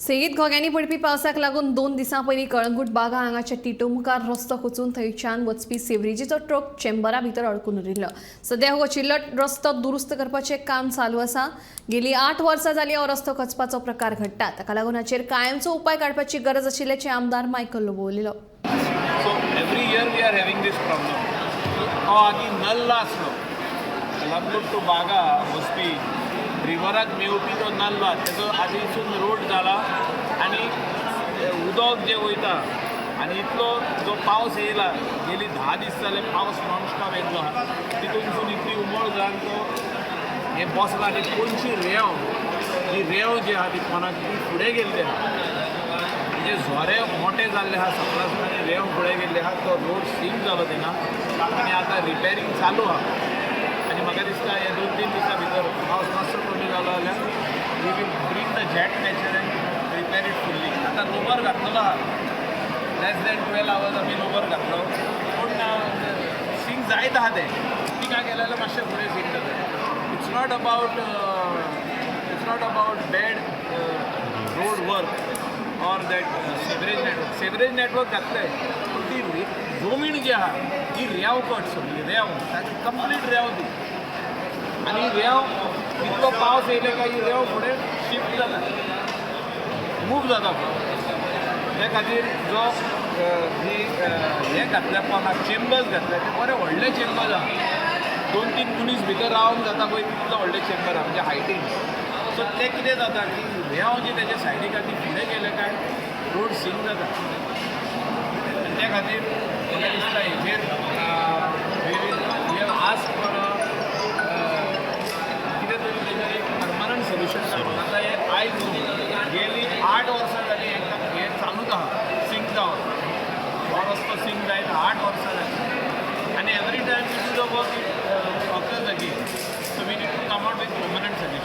सेगीत घोग्यांनी पडपी पावसाक लागून 2 दिसां पयलीं कळंगूट बागा हांगाच्या टिटो मुखार रस्तो खचून थंयच्यान वचपी सिवरेजीचो ट्रक चेंबरा भितर अडकून उरिल्लो. सद्या हो खचिल्लो रस्तो दुरुस्त करपाचें काम चालू आसा. गेली 8 वर्सां जाली हो रस्तो खचपाचो प्रकार घडटा. ताका लागून हाचेर कायमचो उपाय काडपाची गरज आशिल्ल्याचें आमदार मायकल लोबो उलयलो. So every year we are having this problem. तो आदी नल्ला आसलो, कलंगूट टू बागा वचपी रिवराक मेवपी तो नल्ला, तेजो आदीसून रोड जाला आनी उदक जें वयता आनी इतलो जो पावस येयला, गेली 10 दीस जाले पावस नॉनस्टॉप येयल्लो आहा, तितूनसून इतली उमळ जावन तो हें बसला आनी कोणशी रेंव, ही रेंव जी आहा ती कोणाक ती फुडें गेल्ली आहा, म्हणजे झोरे मोठे जाल्ले आहा सकलासून आनी रेंव फुडें गेल्ले आहा, तो रोड सींक जालो थिंगा आनी आतां रिपेरींग चालू आहा. आनी म्हाका दिसता हे 2-3 दिसां भितर पावस मातसो कमी जालो जाल्यार we will bring the jet patcher and repair it fully. आतां लोबर घातलेलो आहा, लेस दॅन 12 आवर्स आमी लोबर घातलो, पूण सींक जायत आहा तें उदका गेलें जाल्यार मातशें फुडें सींक जाता. It's not about bad road work or that sewerage network. Sewerage network घातलें, पूण ती जमीन जी आहा ती रेंव कट, सगळी रेंव, ताची कंप्लीट रेंव ती, आनी रेंव इतलो पावस येयले काय ही रेंव फुडें शिफ्ट जाता, मूव जाता फुडें. त्या खातीर जो ही हें घातल्या पोंदाक चेंबर्स घातल्या, ते बरे व्हडले चेंबर्स आहा, 2-3 मनीस भितर रावंक जाता पळय तितलो व्हडले चेंबर आहा, म्हणजे हायटीन. सो तें कितें जाता की रेंव जी तेजे सायडीक आहा ती फुडें गेले काय रोड सींक जाता. आनी त्या खातीर म्हाका दिसता हेजेर